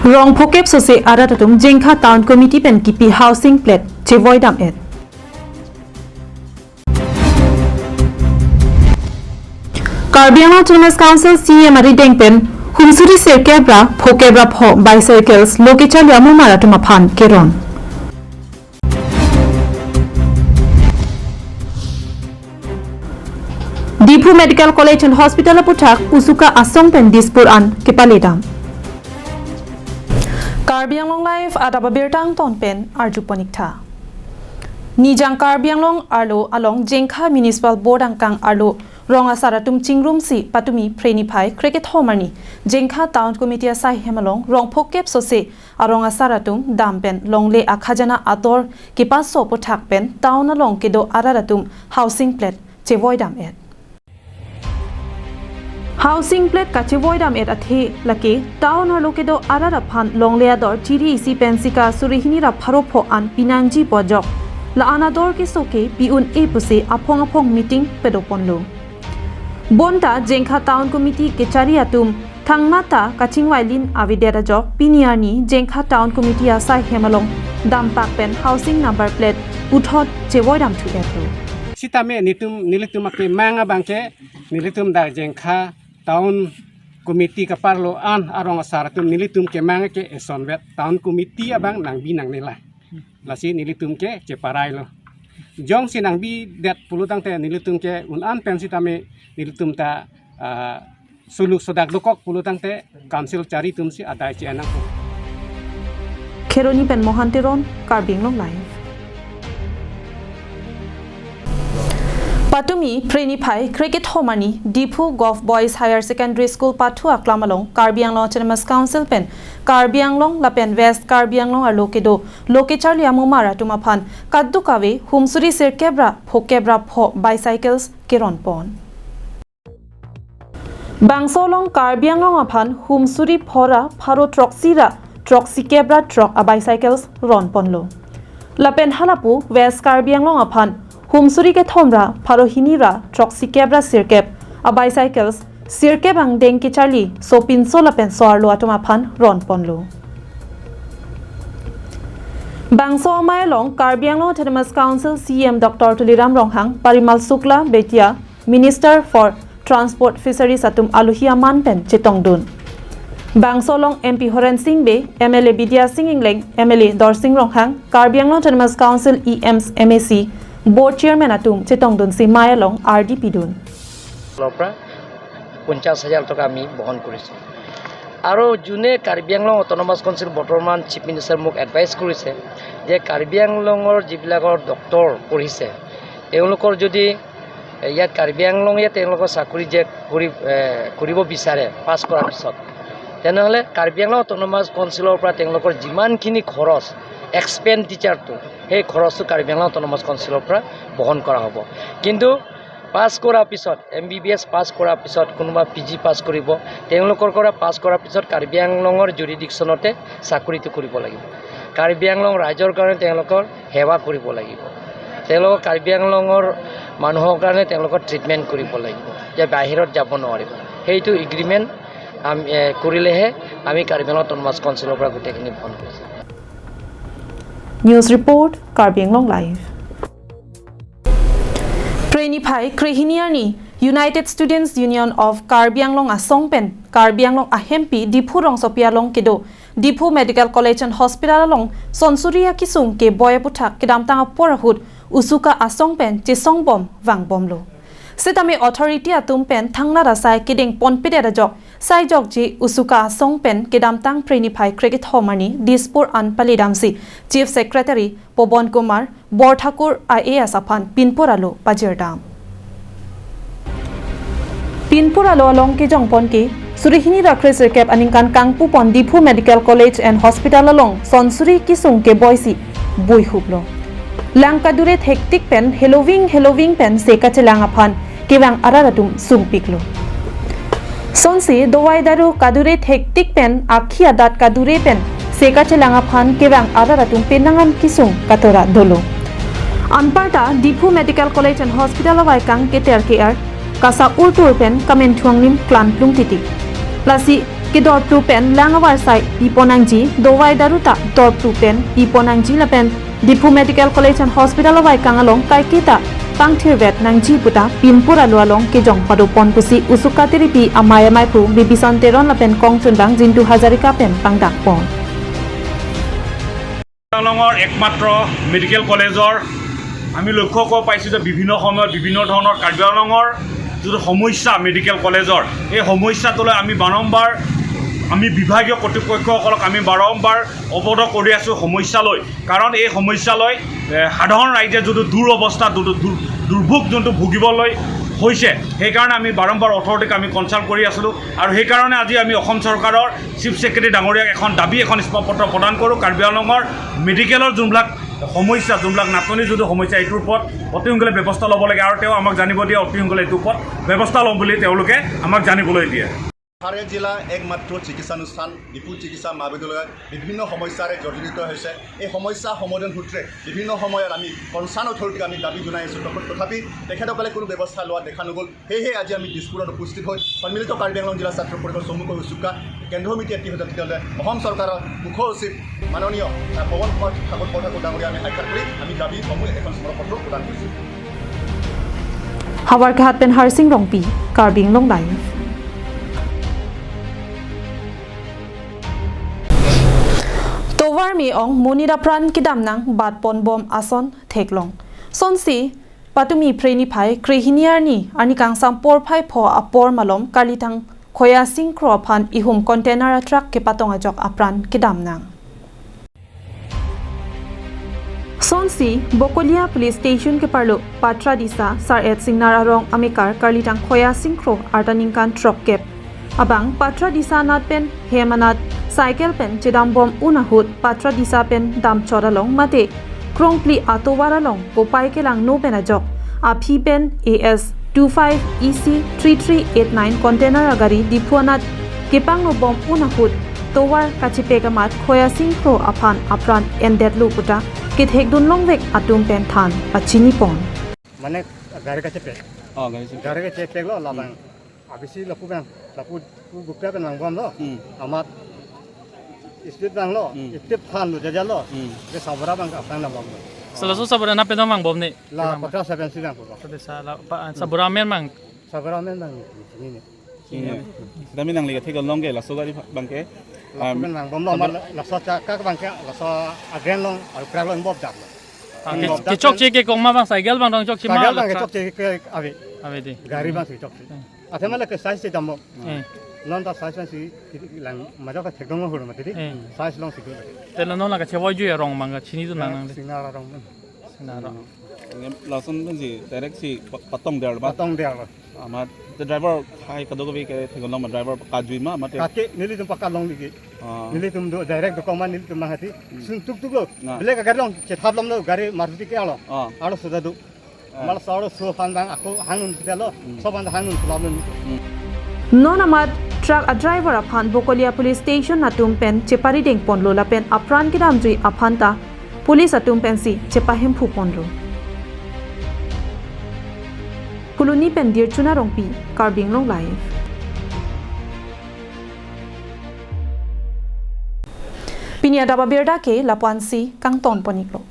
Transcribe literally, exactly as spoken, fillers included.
Rong phokep sose arat atum Jengkha Town Committee pen kipi housing plot chevoidam-et. Karbi Anglong Autonomous Council C E M arideng pen humsuri sirkep ra phokep ra pho bicycles lo kecharli amumar atum aphan keron. Diphu Medical College and Hospital aputhak Usuka asong pen Dispur an kepaledam. Karbi Anglong Live adap abirta angton pen arju pon-ik tha. Nijang Karbi Anglong arlo along Jengkha Municipal Board angkang arlo rong asar atum chingrumsi patumi Phre niphai krekethom arni Jengkha Town Committee asai hem along rong phokep sose arong asar atum dam pen longle akhajana ador kepaso aputhak pen town along kedo arat atum housing plot chevoidam-et. Housing plot kachevoidam-et athe lake town arlo kedo arat aphan longle ador chiri isi pen sika suri hini ra pharo pho an pinangjipo ajok la-an ador keso ke pi un-e pusi aphong aphong meeting padoponlo. Bonta Jengkha Town Committee kechari atum thangnat ta kachingvailin avedet ajok pini arni Jengkha Town Committee asai hem along dampak pen housing number plot puthot chevoidam thu-etlo. Sitame nitum nelitum akemang abang ke nelitum dak Jengkha Town Committee kaparlo an arong asar atum nelitum kemang ke esonvet Town Committee abang nangbi nangnelai. Lasi nelitum ke cheparailo. Jongsi nangbidet pulo tangte nelitum ke un-an pen sitame nelitum ta, ah, suluk sodak dokok pulo tangte council chari atumsi adai che-en nangpo. Kheroni pen Mohan Teron, Karbi Anglong Live. Patumi Phre niphai krekethom arni Diphu Govt Boys Higher Secondary School pathu aklam along Karbi Anglong Autonomous Council pen Karbi Anglong lapen West Karbi Anglong arlo kedo lo kecharli amumar atum aphan kadokave humsuri sirkep ra phokep ra pho bicycles keronpon. Bangso along Karbi Anglong aphan humsuri pho ra pharo throksi ra throksikep ra throk a bicycles ronponlo. Lapen halapu West Karbi Anglong aphan humsuri kethom ra pharo hini ra throksikep ra sirkep a bicycles sirkep angdeng kecharli sopinso lapen so-arlo atum aphan ronponlo. Bangso amei along Karbi Anglong Autonomous Council C E M Doctor Tuliram Ronghang, Parimal Shukla Beitia, Minister for Transport Fisheries atum alohi aman pen chetongdun. Bangso along M P Horen Sing Bey, M L A Bidya Sing Engleng, M L A Dorsing Ronghang, Karbi Anglong Autonomous Council E Ms, M A C, Board Chairman atum chetongdunsi mei along ardi pidun. পৰা পঞ্চাশ হাজাৰ টকা আমি বহন কৰিছোঁ। আৰু যোনে কাৰ্বি Anglong autonomous council বৰ্তমান চিফ মিনিষ্টাৰ মোক এডভাইচ কৰিছে যে কাৰ্বি আংলঙৰ যিবিলাকৰ ডক্টৰ পঢ়িছে, তেওঁলোকৰ যদি ইয়াত কাৰ্বি আংলঙে তেওঁলোকৰ চাকৰি যে কৰি, এ, কৰিব বিচাৰে পাছ কৰাৰ পিছত, তেনেহ'লে কাৰ্বি আংলং অট'নমাছ কাউন্সিলৰ পৰা তেওঁলোকৰ যিমানখিনি খৰচ, এক্সপেণ্ডিচাৰটো, সেই খৰচটো কাৰ্বি আংলং অট'নমাছ কাউন্সিলৰ পৰা বহন কৰা হ'ব। কিন্তু পাছ কৰাৰ পিছত, এম বি বি এছ পাছ কৰাৰ পিছত, কোনোবা পি জি পাছ কৰিব, তেওঁলোকৰ পৰা পাছ কৰাৰ পিছত কাৰ্বি আংলঙৰ জুৰিডিকশ্যনতে চাকৰিটো কৰিব লাগিব। কাৰ্বি আংলং ৰাইজৰ কাৰণে তেওঁলোকৰ সেৱা কৰিব লাগিব। তেওঁলোকৰ কাৰ্বি আংলঙৰ মানুহৰ কাৰণে তেওঁলোকৰ ট্ৰিটমেণ্ট কৰিব লাগিব, যে বাহিৰত যাব নোৱাৰিব। সেইটো এগ্ৰিমেণ্ট আমি, এ, কৰিলেহে আমি কাৰ্বি আংলং অট'নমাছ কাউন্সিলৰ পৰা গোটেইখিনি বন্ধ কৰিছোঁ। News report, Karbi Anglong Live. Phre niphai krehini arni United Students Union of Karbi Anglong asong pen Karbi Anglong ahempi Diphu rongsopi along kedo Diphu Medical College and Hospital along sonsuri akisung keboi aputhak kedamtang apor ahut Usuka asong pen chesongbom vangbomlo. Sitame authority atum pen thangnat asai kedeng ponpedet ajok sai jokji Usuka asong pen kedamtang Phre niphai krekethom arni Dispur an paledamsi Chief Secretary Pobon Kumar Borthakur I A S aphan pinpur alo pajirdam. Pinpur alo along kejongpon ke suri hini ra kresirkep aningkan kangpupon Diphu Medical College and Hospital along sonsuri kisung keboisi buihuplo. Lang kadure thektik pen heloving heloving pen se kachelang aphan kevang arat atum sungpiklo. Sonsi dovai daru kadure thektik pen akhi adat kadure pen se kachelang aphan kevang arat atum penang an kisung katora dolo. Anparta Diphu Medical College and Hospital avaikang keter ke-er kasa urtur pen kamen thuang nim klan plung titi. Lasi kedorplu pen lang avarsai pipon nangji, dovai daru ta dorplu pen pipon nangji lapen Diphu Medical College and Hospital avaikang along kaiketa pangthirvet nangji puta pinpur alu along kejong padopon pusi Usuka Tiripi amei amaiphu Bibison Teron lapen kongchunbang Jintu Hazarika pen pangdakpon. আংলঙৰ একমাত্ৰ মেডিকেল কলেজৰ আমি লক্ষ্য কৰিব পাইছোঁ যে বিভিন্ন সময়ত বিভিন্ন ধৰণৰ কাৰ্বি আংলঙৰ যিটো সমস্যা মেডিকেল কলেজৰ, এই সমস্যাটোলৈ আমি বাৰম্বাৰ, আমি বিভাগীয় কৰ্তৃপক্ষসকলক আমি বাৰম্বাৰ অৱগত কৰি আছোঁ সমস্যালৈ। কাৰণ এই সমস্যালৈ, এ, সাধাৰণ ৰাইজে যিটো দুৰৱস্থা, দুৰ-, দুৰ-, দুৰ্ভোগ যোনটো ভুগিবলৈ হৈছে, সেইকাৰণে আমি বাৰম্বাৰ অথৰিটিক আমি কনচাল্ট কৰি আছিলোঁ। আৰু সেইকাৰণে আজি আমি অসম চৰকাৰৰ চিফ ছেক্ৰেটাৰী ডাঙৰীয়াক এখন দাবী, এখন স্মাৰকপত্ৰ প্ৰদান কৰোঁ। কাৰ্বি আংলঙৰ মেডিকেলৰ যোনবিলাক সমস্যা, যোনবিলাক নাটনি, যোনটো সমস্যা, এইটোৰ ওপৰত অতি সোনকালে ব্যৱস্থা ল'ব লাগে আৰু তেওঁ আমাক জানিব দিয়ে, অতি সোনকালে এইটোৰ ওপৰত ব্যৱস্থা ল'ম বুলি তেওঁলোকে আমাক জানিবলৈ দিয়ে। হাৰে জিলা একমাত্ৰ চিকিৎসানুষ্ঠান ডিফু চিকিৎসা মহাবিদ্যালয়ত বিভিন্ন সমস্যাৰে জৰ্জৰিত হৈছে। এই সমস্যা সমাধান সূত্ৰে বিভিন্ন সময়ত আমি কনচাৰ্ণ অথৰিটিক আমি দাবী জনাই আছোঁ, তথ-, তথাপি তেখেতসকলে কোনো ব্যৱস্থা লোৱা দেখা নগ'ল। সেয়েহে আজি আমি দিছপুৰত উপস্থিত হৈ সন্মিলিত কাৰ্বি আংলং জিলা ছাত্ৰ পৰিষদ চমুকৈ উচুকা কেন্দ্ৰীয় সমিতি এটি সৈতে অসম চৰকাৰৰ মুখ্য সচিব মাননীয়, আহ, পৱন কুমাৰ ঠাকুৰ বৰঠাকুৰ ডাঙৰীয়া আমি সাক্ষাৎ কৰি আমি দাবীসমূহ এখন স্মাৰকপত্ৰ প্ৰদান কৰিছোঁ। Howraghat pen Harsing Rongpi, Karbi Anglong Live. Tovar me-ong monit apran kedam nang bat ponbom ason theklong. Sonsi patumi Phre niphai krehini arni, arni kangsam porphai pho apor malom Karlitang Khoya Singkro aphan ihum container atruck kepatong ajok apran kedam nang. Sonsi Bokolia Police Station keparlo Patra Disa Sar-et Singnar arong amekar Karlitang Khoya Singkro arta ningkan throk kep abang Patra Disa anat pen hem anat cycle pen chedambom un ahut Patra Disa pen damchot along mate krongpli atovar along kopai kelangno pen ajok aphi pen A S two five E C three three eight nine container agari Diphu anat kepangnobom un ahut tovar kachepek amat Khoya Singkro aphan apran endetlo puta kethekdun longvek atum pen than pachinipon. Mane gari kachepek. Oh, gari kachepek. Gari kachepeklo labang. Hmm. Abisi lapu bang, lapu pu gupta pen vangbomlo. Hmm. Amat speed vanglo, hmm, speed thanlo, jajalo. Hmm. Ke sabura bang aphan vangbomlo. Sala so sabura na pen vangbom ne? La Patra seven si vangpo. Patra sa la pa, hmm, sabura amen bang. Sabura amen bang. Ini ne. Ini. Sita mi nangli katheklong ke laso gari bang ke. Lapu, um, pen vangbomlo, sabura amat laso cha ka bang ke, laso agen along, aru kra along bob dak. Ah, ke, bob dak chechokche ke kong ma bang, cycle bang dong chokche ma. Cycle bang ke la chokche ke ave. Ave dei. Gari bang si chokche. Hmm. Athema lake size si dampo. Eh. Non ta size si lang majok ka thekdong hur mati di. Eh. Size longsi do. Te la non la kachevoi ju arong bang kachinidun nang nang de. Singnar arong. Singnar arong. Lason pensi direct si pa-, patong der ba. Patong der ba. Amat te driver hai kadokave ke theklong ma driver kajui ma mate. Kake nelitum pakka longlike. Ah. Nelitum do direct do koma nelitum mahati. Hmm. Sun tuktuklo. Na. Bile ka gari along chethaplomlo gari Maruti ke along. Ah. Aro sudah do. Mal soro so phan bang ako hangun kita lo, hmm, so phan hangun selamen. Hmm. Non amat truck a driver aphan Bokolia Police Station atum pen cheparidengponlo lapen apran kedamjui aphan ta police atum pensi chepahemphuponlo. Phuloni pen Dirchuna Rongpi, Karbi Anglong Live. Pini adap abirta ke lapu-ansi kangtonpon-iklo.